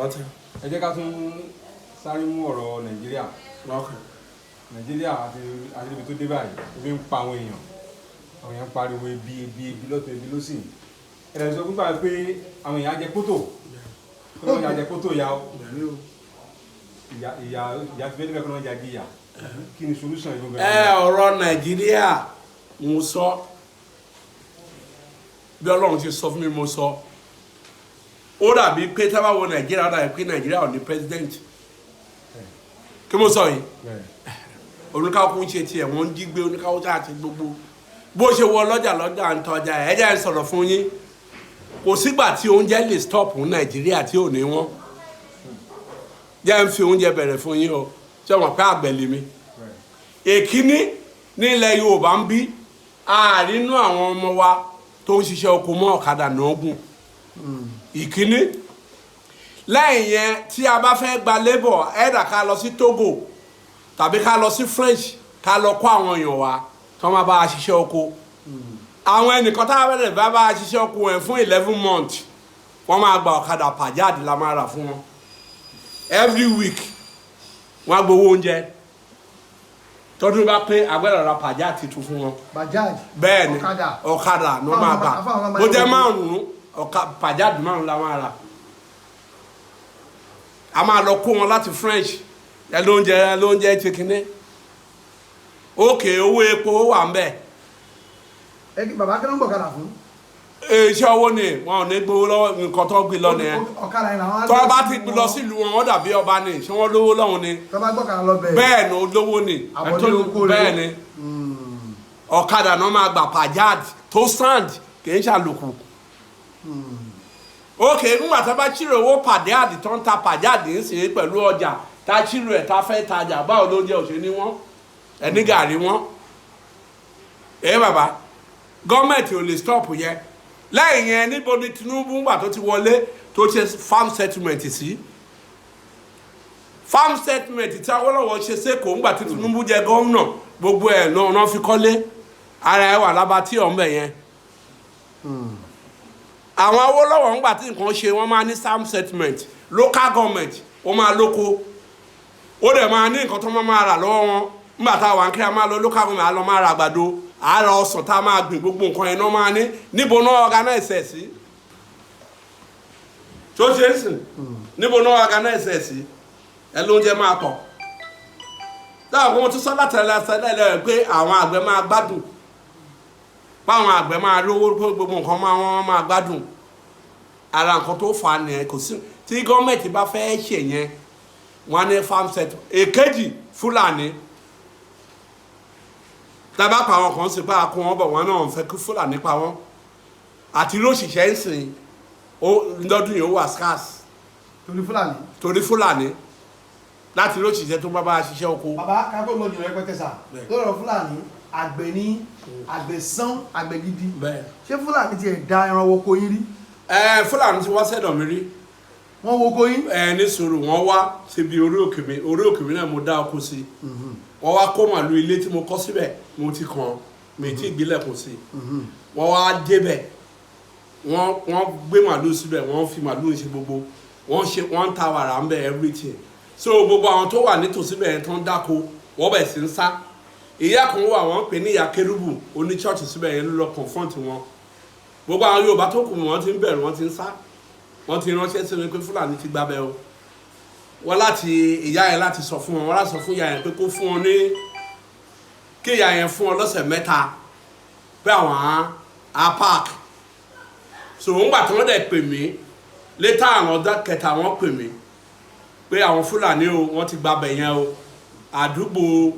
Ọtí. Ẹ jẹ́ ká tún sáré mú ọ̀rọ̀ Nàìjíríà. Nàìjíríà àti ibi tó dé báyìí, ebi ń pa àwọn èèyàn. Àwọn èèyàn ń pariwo ebi, ebi, ebi lọ́tọ̀, ebi lósì. Ẹ̀rẹ̀ sọ pípa pé àwọn èèyàn á jẹ kótó, kí wọ́n jẹ kótó ya o. Ìyà, ìyà, ìyà ti fẹ́ débẹ̀, kí wọ́n jẹ ìyà. Kí ni solution yìí gbogbo? Ẹ, ọ̀rọ̀ Nàìjíríà, mo sọ bí Ọlọ́run ti sọ fún mi. Mo sọ, ó dàbí pé tá bá wo Nàìjíríà, ó dàbí pé Nàìjíríà ò ní president. Kí mo sọ yìí, oníkàkùn ń ṣe tiẹ̀, wọ́n ń jí gbé oníkàkùn tá àti gbogbo bó ṣe wọ lọ́jà, lọ́jà ń tọ́jà. Ẹ jẹ́ n sọ̀rọ̀ fún yín, kò sígbà tí oúnjẹ lè stop ní Nàìjíríà tí ò ní wọ́n. Jẹ́ ń fi oúnjẹ bẹ̀rẹ̀ fún yín o. Ṣé wọ́n pé àgbẹ̀ lèmi? Èkíní, nílẹ̀ Yorùbá ń bí, àárínú àwọn ọmọ wa tó ń ṣiṣẹ́ oko mọ́, ọ̀kadà náà gùn. Ìkíní lẹ́yìn yẹn, tí a bá fẹ́ gba labour, ẹ̀dà ká lọ sí Togo tàbí ká lọ sí French, ká lọ kó àwọn èèyàn wa tó máa bá a ṣiṣẹ́ oko. Àwọn ẹnìkan tá a bẹ̀rẹ̀ bá a ṣiṣẹ́ oko yẹn fún 11 months, wọ́n máa gba ọ̀kadà Bajaj la máa rà fún wọn. Every week, wọ́n á gbowó oúnjẹ. Tọdún bá pé, agbẹ́rẹ́ ra Bajaj tuntun fún wọn. Bajaj? Bẹ́ẹ̀ ni. Ọ̀kadà? Ọ̀kadà ló máa gbà. Fáwọn ọmọ Bó jẹ́ ẹgbẹ́. márùn-ún, ọ̀ka Bajaj márùn-ún la máa rà. A máa lọ kó wọn láti French. Ẹ lóúnjẹ, ẹ lóúnjẹ ti kínní òkè, owó epo wà ń bẹ̀. Ẹ kí bàbá, kí ló ń gbọ̀kadà fún? Iṣẹ́ owó ni, wọn ò ní gbowó lọ́wọ́. Nǹkan tó gbé lọ nìyẹn. Ọ̀kadà yẹn làwọn á Tó gbé bá sí ti lọ sílùú wọn, wọ́n dàbí ọba ni. Ṣé wọ́n lówó lọ́hùn ni? Tó bá gbọ̀kadà lọ bẹ̀. Bẹ́ẹ̀ ni, olówó ni. Àbọ̀dé oko rẹ̀. Bẹ́ẹ̀ ni, ọ̀kadà náà máa gbà, Bajaj tó sound, kì í ṣàlùkù. Ok, nígbà tá a bá ṣírò owó Bajaj tó ń ta Bajaj ń sìn pẹ̀lú ọjà tá a ṣírò ẹ̀ tá a fẹ́ tajà, báwo ló ń jẹ́ òṣèlú wọn ẹni gàrí wọn? Ẹ bàbá, gọ́ọ̀mẹ̀ntì ò lè stop yẹn. Lẹ́yìn yẹn, níbo ni Tinubu ńgbà tó ti wọlé tó ṣe farm settlement sí? Farm settlement tí Awólọ́wọ̀ ṣe sẹ́kọ̀ọ́ ńgbà tí Tinubu jẹ gómìnà, gbogbo ẹ̀ náà fi kọ́lé. Ara ẹ̀ wà lábàtí ọ̀nbẹ yẹn. Àwọn Awólọ́wọ̀, ńgbà tí nǹkan ṣe, wọ́n máa ní farm settlement. Local government, ó máa lóko, ó dẹ̀ máa ní nǹkan tó máa rà lọ́wọ́ wọn. Nígbà tá a wà ń kí, a máa lọ local government, a lọ máa ra àgbàdo, a ra ọsàn tá a máa gbìn, gbogbo nǹkan yẹn náà máa ní. Níbo náà organize ẹ̀ sí tó ṣe é sìn? Níbo náà organize ẹ̀ sí? Ẹ lóúnjẹ máa pọ̀ dáhùn kó mo tún sọ látẹlẹsẹ pé àwọn àgbẹ̀ máa gbádùn, báwọn àgbẹ̀ máa lówó, pé gbogbo nǹkan máa wọ́n, máa gbádùn. Ara nǹkan tó fà á nìyẹn. Kò sí tí gọ́ọ̀mẹ̀ntì bá fẹ́ ṣe yẹn, wọ́n á ní farm set. Èkejì, Fúlàní. Tábà pa àwọn kan sí pé a kó wọn bọ̀, wọn náà fẹ́ kí Fúlàní pa wọ́n. Àti lóṣìṣẹ́ ń sìn ó lọ́dún yìí, ó wà scarce. Torí Fúlàní. Torí Fúlàní, láti lóṣìṣẹ́ tó bá ṣiṣẹ́ oko. Bàbá, ká tó lọ jù rẹpẹtẹ sà, lọ́rọ̀ Fúlàní, àgbẹ̀ ní àgbẹ̀ sán, àgbẹ̀ gidi. Bẹ́ẹ̀. Ṣé Fúlàní tiẹ̀ da ẹran oko yín rí? Ẹ, Fúlàní ti wá sẹ́dọ̀ mi rí. Wọ́n wo oko yín? Ẹ ní sùúrù, wọ́n wá síbi orí òkè mi. Orí òkè mi náà mo dá oko sí. Wọ́n wá kó màlúù. Ilé tí mo kọ́ síbẹ̀, mo ti kàn mi tí ìgbélẹ̀kùn sí. Wọ́n wá débẹ̀, wọ́n gbé màlúù síbẹ̀, wọ́n fi màlúù ṣe gbogbo wọ́n ṣe, wọ́n ń ta wàrà ń bẹ̀, everything. So gbogbo àwọn tó wà nítòsí bẹ̀ tó ń dáko, wọ́n bẹ̀ sí ń sá. Ìyá kan wà, wọ́n pè ní ìyá Kérúbù, oní church síbẹ̀ yẹn, ló lọ confront wọn. Gbogbo àwọn Yorùbá tó kù, wọ́n ti ń bẹ̀rù, wọ́n ti ń sá. Wọ́n ti ránṣẹ́ sí mi pé Fúlàní ti gbábẹ́ o. Wọ́n láti ìyá yẹn láti sọ fún wọn, wọ́n láti sọ fún ìyá yẹn pé kó fún wọn ní, kí ìyá yẹn fún wọn lọ́sẹ̀ 3 pé àwọn á park. So ńgbà tí wọ́n dẹ̀ pè mí létà, àwọn ọjọ́ kẹta, wọ́n pè mí pé àwọn Fúlàní o, wọ́n ti gbabẹ̀ yẹn o, àdúgbò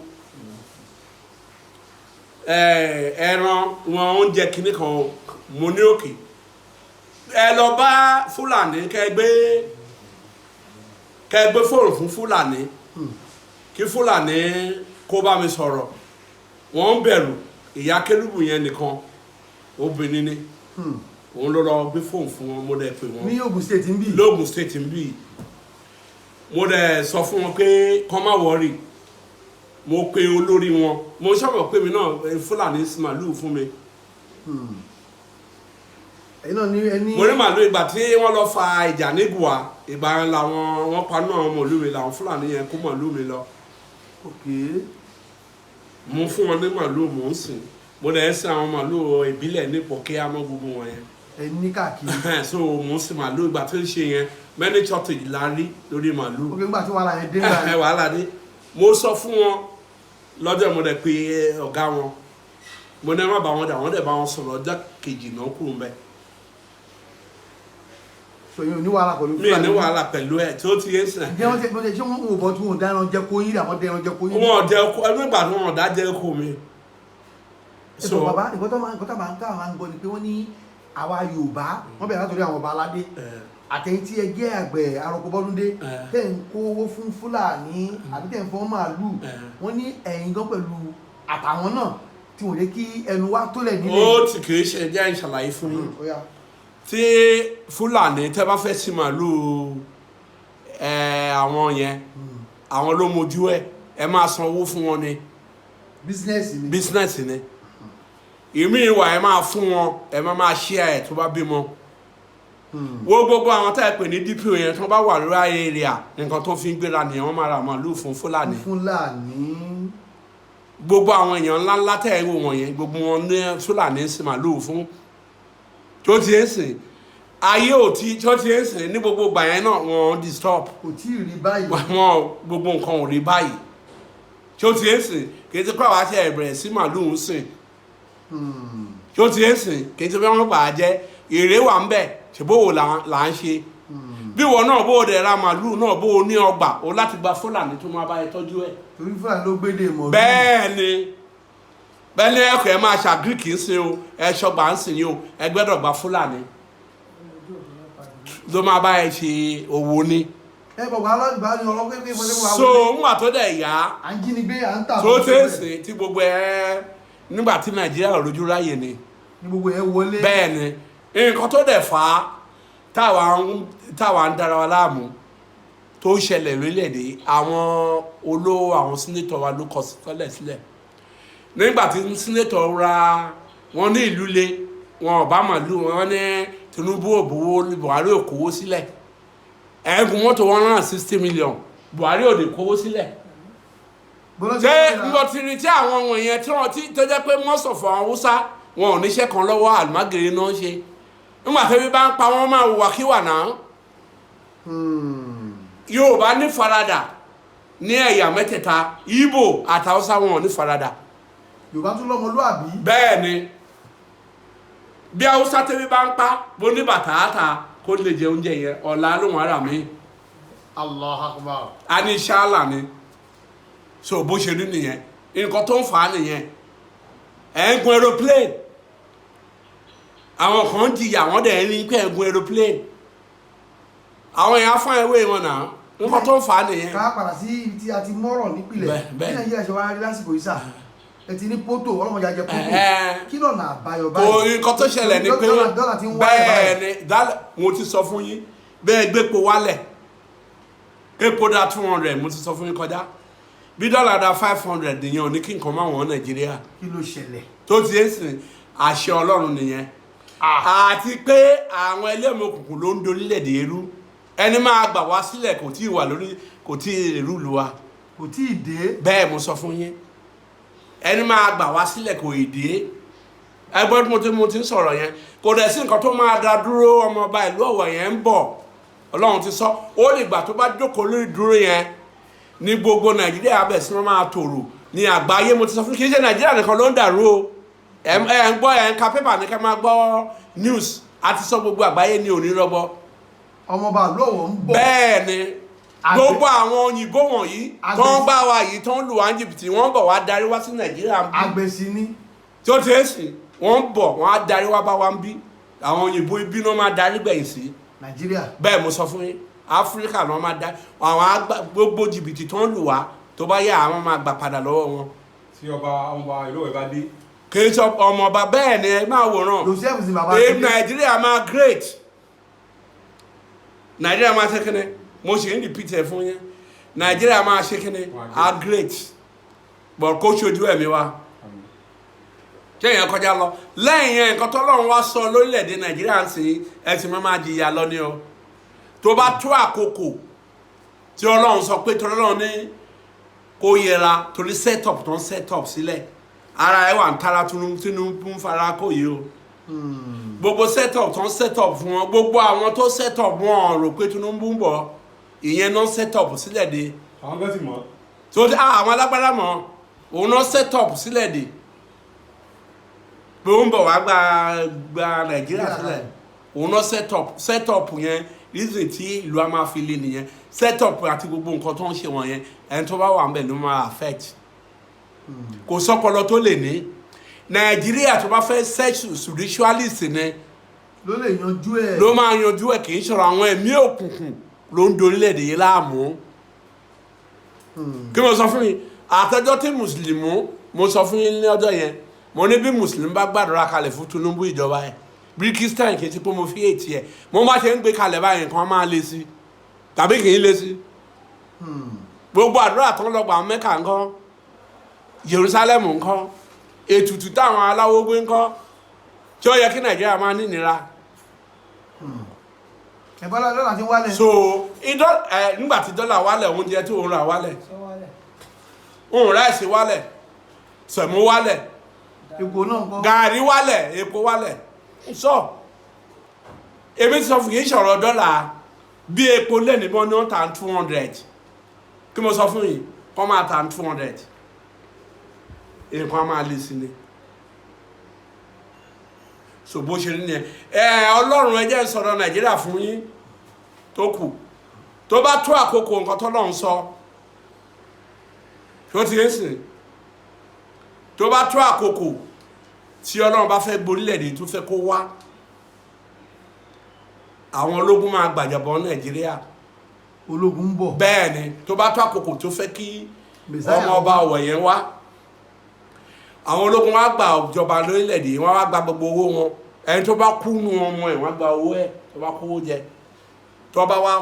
ẹran wọn, oúnjẹ kìnnì kan o. Mo ní òkè, ẹ lọ bá Fúlàní, kẹ gbé fóònù fún Fúlàní, kí Fúlàní kó bá mi sọ̀rọ̀. Wọ́n ń bẹ̀rù. Ìyá Kérúbù yẹn nìkan, obìnrin ni, òun ló lọ gbé fóònù fún wọn. Mo dẹ̀ pè wọ́n. Ní Ogun State ń bì? Lóògùn State ń bì. Mo dẹ̀ sọ fún wọn pé kọ́ má worry. Mo pe olórí wọn. Mo sábà pé mi náà, Fúlàní màlúù fún mi. Ẹ̀yin náà ní ẹni. Mo ní màálù. Ìgbà tí wọ́n lọ fa ìjà nígùwà, ìgbà yẹn làwọn wọ́n paná àwọn màálù mi, làwọn Fúlàní yẹn kó màálù mi lọ. Mo fún wọn ní màálù, mò ń sìn, mo dẹ̀ ń sin àwọn màálù ìbílẹ̀ nípò kí á mọ́ gbogbo wọn yẹn. Ẹ ní káàkiri. So mò ń sin màálù. Ìgbà tó ń ṣe yẹn, many shortage la rí lórí màálù. Ok, nígbà tí wàhálà yẹn dé ńgbà Ẹ yẹn. wàhálà dé. Mo sọ fún wọn lọ́jọ́, mo dẹ̀ pé ọ̀gá wọn, mo ní ẹ má bá wọn dà. Wọ́n dẹ̀ bá wọn sọ̀rọ̀, ọjọ́ kejì náà kúrò mbẹ́. So yẹn ò ní wàhálà pẹ̀lú Mi ò ní wàhálà pẹ̀lú ẹ̀ tí ó ti yé sìn. Ǹjẹ́ wọ́n ti wọ́n ti ṣé wọ́n ò bọ́ tí wọ́n ò dáná jẹ́ kó yín àmọ́ dẹ́ran jẹ́ kó yín? Wọn ò jẹ ọkọ ẹnu ìgbà tí wọn ò dá jẹ ọkọ mi. Ẹ̀sọ́ bàbá, nǹkan tó máa ń gbọ́ ni pé wọ́n ní àwa Yorùbá, wọ́n bẹ̀rẹ̀ látòrí àwọn ọba aládé àtẹ̀yìn tí ẹ jẹ́ àgbẹ̀ arọ̀kọ bọ́dúndé tẹ̀ ń kó owó fún Fúlàní àbí tẹ̀ ń fọ́n màálù. Wọ́n ní ẹ̀yin gan pẹ̀lú àtàwọn náà tí wọ́n jẹ́ kí ẹnu wa tólẹ̀ nílẹ̀. Ó ti kì í ṣe jẹ́ ìṣàlàyé fún yín. Ó yá. Tí Fúlàní tẹ́ bá fẹ́ sí màálù ẹ, àwọn yẹn, àwọn ló mojú ẹ, ẹ máa san owó fún wọn ni. Business ni. Business ni. Ìmí ìwà ẹ máa fún wọn, ẹ máa ṣí ẹ tó bá bímọ. Wo gbogbo àwọn tá ẹ pè ní DPO yẹn, tó bá wà lórí area, nǹkan tó fi ń gbéra nìyẹn. Wọ́n máa ra màálù fún Fúlàní. Fúlàní. Gbogbo àwọn èèyàn ńláńlá tẹ̀ ẹ́ wò wọ̀nyẹn, gbogbo wọn ní Fúlàní ń sin màálù fún. Tó ti ń sìn ayé ò tí tó ti ń sìn ní gbogbo ìgbà yẹn náà, wọ́n disturb. Kò tí ì rí báyìí. Wọn gbogbo nǹkan ò rí báyìí. Tó ti ń sìn, kì í ti pé àwa ṣe ẹ̀bẹ̀rẹ̀ sí màálù ń sìn. Tó ti ń sìn, kì í ti pé wọ́n bà á jẹ́. Èrè wà ń bẹ̀, ṣèbówó là ń ṣe. Bí wọn náà bó o dẹ̀ ra màálù náà, bó o ní ọgbà o láti gba Fúlàní tó máa bá ẹ tọ́jú ẹ̀. Torí Fúlàní ló gbédè mọ̀. Bẹ́ẹ̀ ni, bẹ́ẹ̀ ni. Ẹ̀kọ́ ẹ máa ṣ'agric ń sìn o, ẹ ṣọgbà ń sìn yín o, ẹ gbẹ́dọ̀ gba Fúlàní ló máa bá ẹ ṣe òwò ni. Ẹ bọ̀ wá lọ́dún ní ọlọ́pẹ́ pé wọ́n So ńgbà tó dẹ̀ yá, à ń jínigbé, à ń tà tó tẹ̀ sìn tí gbogbo ẹ nígbà tí Nàìjíríà ò rojú ráyè ni. Ní gbogbo ẹ wọlé. Bẹ́ẹ̀ ni. Nǹkan tó dẹ̀ fà á táwa ń dára wa láàmú tó ń ṣẹlẹ̀ lórílẹ̀‐èdè, àwọn olówó, àwọn senator wa ló kọ sọ́lẹ̀ sílẹ̀. Nígbà tí senator ra wọn ní ìlú le, wọn ò bá màlúù wọn ní Tinubu ò bówó, Buhari ò kówó sílẹ̀. Ẹ̀ẹ́gùn mọ́tò 160 million, Buhari ò lè kówó sílẹ̀. Gbọ́dọ̀ tí Ṣé wọ́n ti rà. mo ti rí tí àwọn wọ̀nyẹn tí wọ́n ti tó jẹ́ pé most of àwọn Haúsá, wọn ò níṣẹ́ kan lọ́wọ́, àlùmágèrè náà ń ṣe. Nígbà tí ebi bá ń pa wọ́n, máa wùwàkíwà náà. Yorùbá ní faradà ní ẹ̀yà mẹ́tẹ̀ẹ̀ta. Ìgbò àti Haúsá, wọn ò ní faradà. Yorùbá tún lọ́mọlúàbí. Bẹ́ẹ̀ ni. Bí Haúsá tẹ́bí bá ń pa, bó ní bàtà àtà kó lè jẹ oúnjẹ yẹn, ọ̀la lóhùn ara mi. Allah akbar. A ní ṣáàlà ni. So bó ṣe rí nìyẹn, nǹkan tó ń fà á nìyẹn. Ẹ̀ ń gun aeroplane, àwọn kan ń jìyà, wọ́n dẹ̀ ń rí pé ẹ̀ ń gun aeroplane, àwọn èèyàn fún ewé wọn náà. Nǹkan tó ń fà á nìyẹn. Ká padà sí ibi tí a ti mọ́rọ̀ nípìnlẹ̀. Bẹ́ẹ̀. Bí Nàìjíríà ṣe wá rí lásìkò yìí sà, ẹ ti ní pótò ọlọ́mọdé ajẹ pótò. Ẹ̀ẹ́. Kí lọ́nà àbáyọ Kò báyìí? nǹkan tó ṣẹlẹ̀ ni pé Dọ́là ti ń wálẹ̀ bẹ́ẹ̀ báyìí. ni mo ti sọ fún yín bẹ́ẹ̀, gbépo wálẹ̀, epo dá 200, mo ti sọ fún yín kọjá. Bí dọ́là dá 500 nìyẹn, ò ní kí nǹkan má wọ́n Nàìjíríà. Kí ló ṣẹlẹ̀? Tó ti ń sìn, àṣẹ Ọlọ́run nìyẹn, àti pé àwọn ẹlẹ́mìí òkùnkùn ló ń dorílẹ̀-èdè irú. Ẹni máa gbà wá sílẹ̀ kò tí ì wà lórí, kò tí ì rúlu wa. Kò tí ì dé. Bẹ́ẹ̀ mo sọ fún yín, ẹni máa gbà wá sílẹ̀ kò ì dé. Ẹgbẹ́ tí mo ti ń sọ̀rọ̀ yẹn, kò dẹ̀ sí nǹkan tó máa dá dúró. Ọmọọba ìlú Ọ̀wọ̀ yẹn ń bọ̀, Ọlọ́run ti sọ. Ó lè gbà tó bá jókòó lórí dúró yẹn ní gbogbo Nàìjíríà bẹ̀ sí wọn máa tòrò ní àgbáyé. Mo ti sọ fún, kì í ṣe Nàìjíríà nìkan ló ń dàrú o. Ẹ ẹ ń gbọ́, ẹ ń ka pépà ní ká máa gbọ́ news àti sọ gbogbo àgbáyé ní òní rọgbọ. Ọmọọba lọ́wọ́ ń bọ̀. Bẹ́ẹ̀ ni. Gbogbo àwọn òyìnbó wọ̀nyí tó ń gbá wa yìí, tó ń lù wá ní jìbìtì, wọ́n ń bọ̀ wá darí wá sí Nàìjíríà ń bí. Àgbẹ̀sí ni. Tí ó ti ń sìn, wọ́n ń bọ̀, wọ́n á darí wá bá wa ń bí. Àwọn òyìnbó ibi náà máa darí gbẹ̀yìn sí. Nàìjíríà. Bẹ́ẹ̀ mo sọ fún yín, Áfíríkà náà máa darí àwọn àgbà gbogbo jìbìtì tó ń lù wá. Tó bá yá, àwọn máa gbà padà lọ́wọ́ wọn. Tí ọba ìlú Ọ̀wọ̀ bá dé. Kì í sọ ọmọọba, bẹ́ẹ̀ ni. Ẹ máa wòran. Joseph sí bàbá. Èmi Nàìjíríà máa great, Nàìjíríà máa ṣe kíni, mo ṣe ń repeat ẹ fún yín, Nàìjíríà máa ṣe kíni, a great, but kó ṣojú ẹ̀mí wa. Àmín. Ṣé èèyàn kọjá lọ lẹ́yìn yẹn? Nǹkan tọ́lọ́run wá sọ lórílẹ̀‐èdè Nàìjíríà ń sìn, ẹ sì máa jìyà lọ ni o. Tó bá tó àkókò tí Ọlọ́run sọ pé tọ́lọ́run ní kó yẹra, torí set up tó ń set up sílẹ̀, ara ẹ wà ń tara. Tinubu ń fara kó yìí o. Gbogbo set up tó ń set up fún wọn, gbogbo àwọn tó set up wọn rò pé Tinubu ń bọ̀. Ìyẹn náà set up sílẹ̀ de. Àwọn gan ti mọ̀. Tó àwọn alágbára mọ̀, òun náà set up sílẹ̀ de pé ó ń bọ̀ wá gba Nàìjíríà sílẹ̀. Òun náà set up yẹn. Reason tí ìlú a máa fi le nìyẹn. Set up àti gbogbo nǹkan tó ń ṣe wọ̀nyẹn, ẹni tó bá wà ń bẹ̀ ló máa affect. Kò sọ́pọlọ tó lè ní Nàìjíríà tó bá fẹ́ sex spiritualist ni ló lè yanjú ẹ̀. Ló máa yanjú ẹ̀. Kì í ṣọ̀rọ̀ àwọn ẹ̀mí òkùnkùn ló ń dorílẹ̀-èdè yìí láàmú. Kí mo sọ fún yín àtọjọ́ tí mùsùlùmí, mo sọ fún yín ní ọjọ́ yẹn, mo ní bí mùsùlùmí bá gbàdúrà kalẹ̀ fún Tinubu, ìjọba ẹ̀, bí Christian, kì í ṣe pé mo fi ètì ẹ̀, mo bá ṣe ń gbé kalẹ̀ báyìí, nǹkan máa le sí tàbí kì í le sí. Gbogbo àdúrà tó ń lọ gbà, Mẹ́kà ńkọ́? Jerusalem ńkọ́? Ètùtù táwọn aláwo gbé ńkọ́? Tí ó yẹ kí Nàìjíríà máa ní ìnira? Ẹ̀bọ́lá dọ́là ti wálẹ̀. So idọ́ ẹ, nígbà tí dọ́là wálẹ̀, oúnjẹ tí òun rà wálẹ̀, òun rice wálẹ̀, semo wálẹ̀, Epo náà kọ́. Gàrí wálẹ̀, epo wálẹ̀. Sọ èmi sọ fún yín, sọ̀rọ̀ dọ́là bí epo lẹ́nu bọ́ ní wọ́n ta 200. Kí mo sọ fún yín, kọ́ máa ta 200, nǹkan á máa le sí ni. So bó ṣe rí nìyẹn. Ẹ Ọlọ́run, ẹ jẹ́ n sọ̀rọ̀ Nàìjíríà fún yín tó kù. Tó bá tó àkókò, nǹkan tọ́lọ́run sọ tó ti ń sìn, tó bá tó àkókò tí Ọlọ́run bá fẹ́ gborílẹ̀-èdè tó fẹ́ kó wá, àwọn ológun máa gbàjọba Nàìjíríà. Ológun ń bọ̀. Bẹ́ẹ̀ ni, tó bá tó àkókò tó fẹ́ kí Messiah. ọmọ ọba ọ̀wọ̀ yẹn wá, àwọn ológun wá gba ìjọba lórílẹ̀-èdè, wọ́n wá gba gbogbo owó wọn. Ẹni tó bá kú nu ọmọ ẹ̀, wọ́n gba owó ẹ̀. Tó bá kówó jẹ, tó bá wá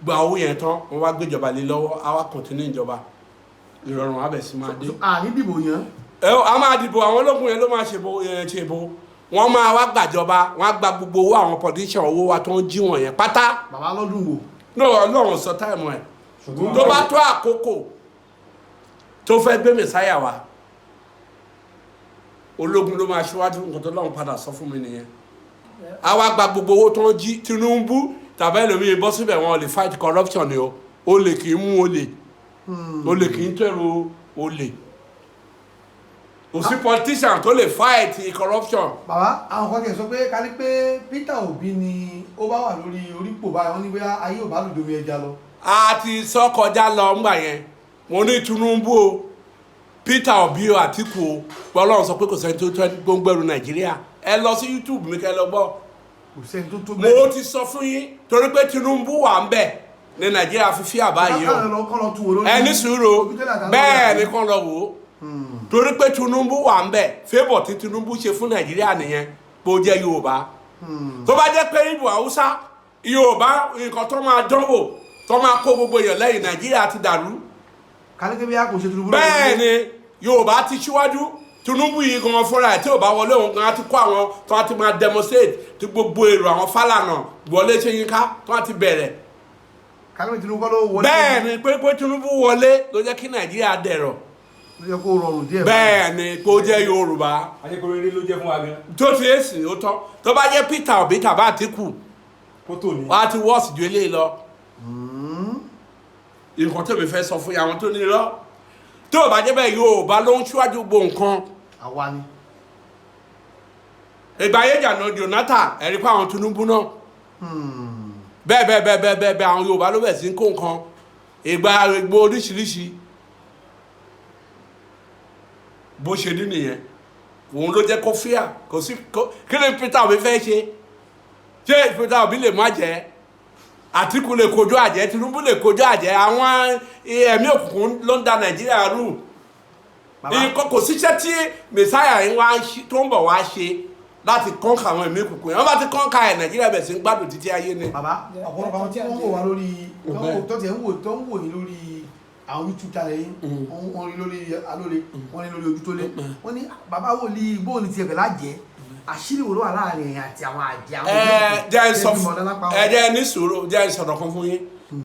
gba owó yẹn tán, wọ́n wá gbéjọba lé lọ́wọ́, á wá continue ìjọba, ìrọ̀rùn á bẹ̀ sí máa dé. À ní dìbò yẹn. Ẹ a máa dìbò, àwọn ológun yẹn ló máa ṣèbò ẹ ṣèbò. Wọ́n máa wá gbàjọba, wọ́n á gba gbogbo owó àwọn politician, owó wa tó ń jí wọn yẹn pátá. Bàbá, lọ́dún wo? Ní Ọlọ́run sọ time ẹ̀. Tó bá tó àkókò tó fẹ́ gbé mẹ̀sáyà wá, ológun ló máa ṣíwájú. Nǹkan tó lọ́run padà sọ fún mi nìyẹn. A wá gba gbogbo owó tó ń jí. Tinubu tàbí ẹlòmíì bọ́ síbẹ̀, wọn lè fight corruption ni o. Olè kì í mú olè, olè kì í tẹ̀rù olè. Kò sí politician tó lè fight corruption. Bàbá, àwọn kan kì í sọ pé ká ní pé Peter Obi ni ó bá wà lórí orípò báyìí, wọ́n ní bóyá ayé ò bá lùdòmí ẹja lọ. A ti sọ kọjá lọ ńgbà yẹn. Mo ní Tinubu o, Peter Obi o, Àtìkù o, Ọlọ́run sọ pé kò sẹ́ni tó tó ń gbẹrù Nàìjíríà. Ẹ lọ sí YouTube mi kẹ́ lọ gbọ́. Kò sẹ́ni tó tó. Mo ti sọ fún yín, torí pé Tinubu wà ń bẹ̀ ní Nàìjíríà fífi àbá yìí o. Kọ́ lọ tún wò lórí. Ẹ ní sùúrù. Bẹ́ẹ̀ ni, kàn lọ wò ó, torí pé Tinubu wà ń bẹ̀. Favour tí Tinubu ṣe fún Nàìjíríà nìyẹn, bó jẹ́ Yorùbá. Tó bá jẹ́ pé Ìgbò, Haúsá, Yorùbá, nǹkan tó máa dánwò tó máa kó gbogbo èèyàn lẹ́yìn, Nàìjíríà ti dàrú. Kálíkẹ́ bí a kò ṣe Tinubu. Bẹ́ẹ̀ ni, Yorùbá ti ṣíwájú. Tinubu yìí gan fúnra ẹ̀, tí ò bá wọlé, òun gan á ti kó àwọn tó á ti máa demonstrate, tí gbogbo èrò àwọn Fálànà, Wọlé Ṣóyínká tó á ti bẹ̀rẹ̀. Kálíkẹ́ Tinubu kọ́ ló wọlé. Bẹ́ẹ̀ ni, pé Tinubu wọlé ló jẹ́ kí Nàìjíríà dẹ̀rọ̀. Ló yẹ kó rọrùn díẹ̀. Bẹ́ẹ̀ ni, kó jẹ́ Yorùbá. Ajẹ́kọ̀ọ́ ló jẹ́ fún wa gan. Tó ti èsì ó tán, tó bá jẹ́ Peter Obi tàbí Àtíkù, Kó tó ní. wọ́n á ti worse ju eléyìí lọ. Nǹkan tó mi fẹ́ sọ fún yín, àwọn tó ní lọ, tó o bá jẹ́ bẹ́ẹ̀, Yorùbá ló ń ṣíwájú gbogbo nǹkan. Àwa ni. Ìgbà ayé ìjànà Jonathan, ẹ̀rí pé àwọn Tinubu náà, bẹ́ẹ̀ bẹ́ẹ̀ bẹ́ẹ̀ bẹ́ẹ̀ bẹ́ẹ̀ bẹ́ẹ̀, àwọn Yorùbá ló bẹ̀ sí ń kó nǹkan ìgbà gbogbo oríṣiríṣi. Bó ṣe ní nìyẹn, òun ló jẹ́ kó fíà. Kò sí kí ni Peter Obi fẹ́ ṣe? Ṣé Peter Obi lè má jẹ́? Àtíkù lè kojú àjẹ́, Tinubu lè kojú àjẹ́. Àwọn ẹ̀mí òkùnkùn ló ń da Nàìjíríà rú. Bàbá. Nǹkan kò síṣẹ́ tí mẹsáyà yín wá ń tó ń bọ̀ wá ṣe láti conquer àwọn ẹ̀mí òkùnkùn yẹn. Wọ́n bá ti conquer ẹ̀, Nàìjíríà bẹ̀ sí ń gbádùn títí ayé ni. Bàbá, ọ̀pọ̀lọpọ̀ àwọn tí wọ́n ń wò wá lórí tó tiẹ̀ ń wò, tó ń wò yín lórí Àwọn YouTube channel yín, wọ́n rí lórí Alóore, wọ́n rí lórí Ojútólé. Wọ́n ní, bàbá wòlíì, bóun ti ẹ̀bẹ̀ lájẹ́, àṣírí wo ló wà láàrin ẹ̀yin àti àwọn àjẹ́, àwọn Ẹ jẹ́ ẹ sọ tẹ́bí mọ̀ lápá ẹ wọn? Jẹ́ ní sùúrù, jẹ́ ẹ sọ̀rọ̀ kan fún yín.